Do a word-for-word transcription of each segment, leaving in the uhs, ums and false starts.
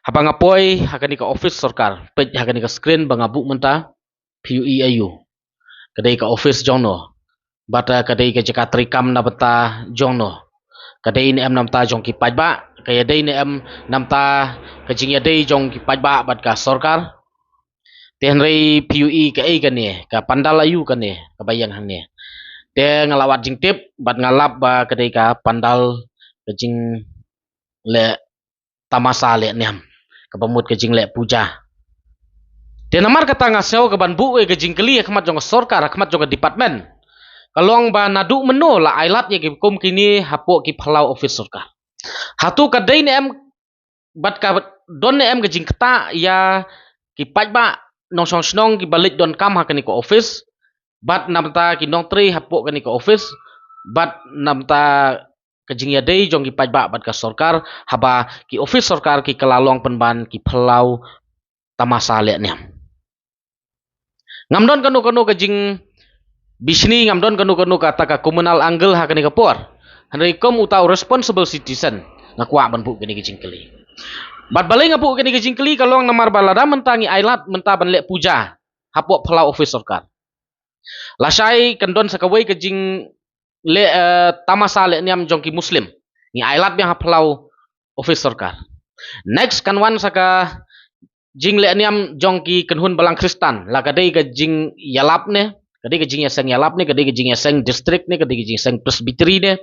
Haba nga poi ha kane ka office sorkar, peit ha kane ka screen ba nga buh mynta, phi ïohi aiu? Ka dei ka office jong no, bad ka dei ka jaka treikam na bynta jong no. Ka dei ne em na bynta jong ki paidbah, ka ïadei ne em na bynta ka jingïadei jong ki paidbah bad ka sorkar? Te hynrei phi ïohi kaei kane, ka pandal aiu kane kaba ïeng hangne? Te nga la wad jingtip bad nga lap ba ka dei ka pandal ka jingleh tamasa leh niam, kaba mut ka jingleh puja. Te namar kata nga sngew ka ban buh ïa ka jingkylli ha khmat jong ka sorkar, ha khmat jong ka department, ka long ba naduh mynno la ailad ïa ki kum kine hapoh ki phyllaw office sorkar? Hato ka dei ne em bad ka don ne em ka jingktah ïa ki paidbah nongshong shnong kiba leit donkam ha kane ka office, bad na bynta ki nongtrei hapoh kane ka office, bad na bynta ka jingïadei jong ki paidbah bad ka sorkar, haba ki office sorkar ki kylla long pynban ki phyllaw tamasa leh niam? Ngam don kano kano ka jingbishni, ngam don kano kano kata ka communal angle ha kane ka por. Hynrei kum uta u responsible citizen, nga kwah ban buh kane ka jingkylli. Bad balei nga buh kane ka jingkylli ka long namar ba lada mynta ngi ailad mynta ban leh puja hapoh phyllaw office sorkar, lashai kan don sa kawei ka jingleh, eh, tamasa leh niam jong ki Muslim. Ngi ailad biang ha phyllaw office sorkar. Next kan wan sa ka jingleh niam jong ki kynhun balang Khristan, la ka dei ka jingïalap ne, ka dei ka jingïaseng ïalap ne, ka dei ka jingïaseng district ne, ka dei ka jingïaseng presbytery ne,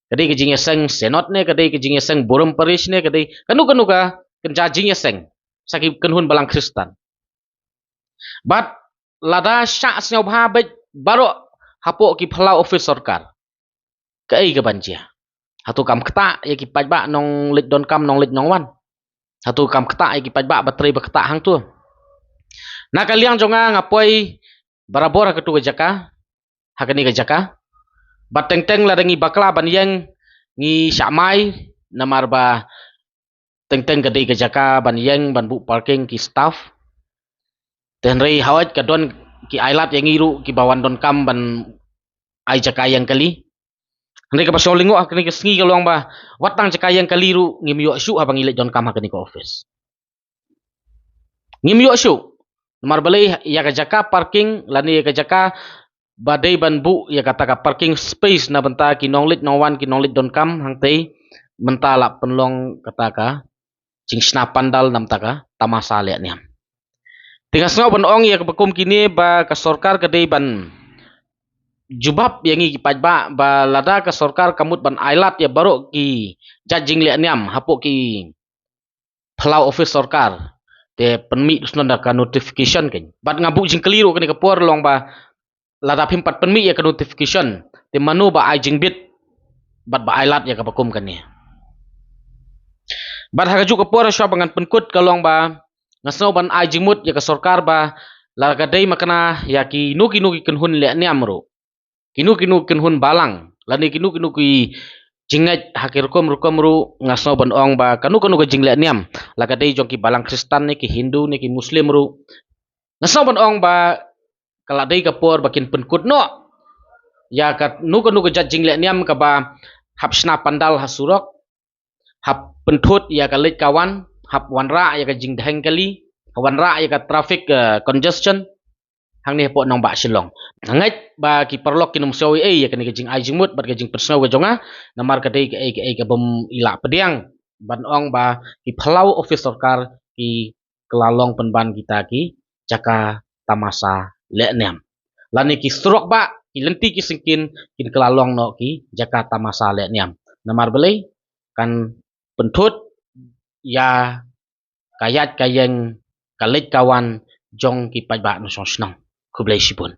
ka dei ka jingïaseng synod ne, ka dei ka jingïaseng burom parish ne, ka dei kano kano ka kynja jingïaseng sa ki kynhun balang Khristan. Bad lada shah sngewbha beit baroh hapoh ki phyllaw office sorkar, kaei kaban jia? Hato kam ktah ïa ki paidbah nongleit donkam, nongleit nongwan? Hato kam ktah ïa ki paidbah ba trei ba ktah hangto? Na ka liang jong nga, nga poi barabor ha kato ka jaka, ha kane ka jaka. Bad teng teng lada ngi bakla ban ïeng, ngi shah mai, namar ba teng teng ka dei ka jaka ban ïeng ban buh parking ki staff. Te hynrei hawai ka don ki ailad ïa ngi ruh kiba wan donkam ban ai jaka ïeng kali. Hynrei kaba sngewlyngngoh ha kane ka sngi ka long ba wat tang jaka ïeng kali ruh ngim ïoh shuh haba ngi leit donkam ha kane ka office. Ngim ïoh shuh. Namar balei? Ïa ka jaka parking lane ïa ka jaka ba dei ban buh ïa kata ka parking space na bynta ki nongleit nongwan, ki nongleit donkam hangtei, mynta la pynlong kata ka jingshna pandal na bynta ka tamasa leh niam. Te nga sngew ban ong ïa kaba kum kine ba ka sorkar ka dei ban jubab ïa ngi ki paidbah ba lada ka sorkar ka mut ban ailad ïa baroh ki jait jingleh niam hapoh ki phyllaw office sorkar, te pynmih shuh da ka notification kein. Bad nga buh jingkylli ruh kane ka por long ba lada phim pat pynmih ïa ka notification, te mano ba ai jingbit bad ba ailad ïa kaba kum kane? Bad ha kajuh ka por, shuwa ba ngan pynkut, ka long ba nga sngew ban ai jingmut ïa ka sorkar ba lada ka dei makna ïa kino kino ki kynhun leh niam ruh, kino kino kynhun balang lane kino kino ki jingngeit ha ki rukom rukom ruh, nga sngew ban ong ba kano kano ka jingleh niam, la ka dei jong ki balang Khristan ne ki Hindu ne ki Muslim ruh, nga sngew ban ong ba ka la dei ka por ba kin pynkut noh ïa kano kano ka jait jingleh niam kaba hap shna pandal ha surok, hap pynthut ïa ka leit ka wan, hap wanrah ïa ka jingdheng kali, hap wanrah ïa ka traffic, eh, congestion hangne hapoh nongbah Shillong. Nga ngeit ba ki paralok kin ym sngew ei ei ïa kane ka jingai jingmut bad ka jingpynsngew ka jong nga, namar ka dei kaei kaei ka bym i lah pdiang ban ong ba ki phyllaw office sorkar ki kylla long pynban kita ki jaka tamasa leh niam, lane ki surok bah, ki lynti ki syngkien kin kylla long noh ki jaka tamasa leh niam. Namar balei? Kan pynthut ïa ka ïaid ka ïeng, ka leit ka wan jong ki paidbah nongshong shnong. Khublei shibun.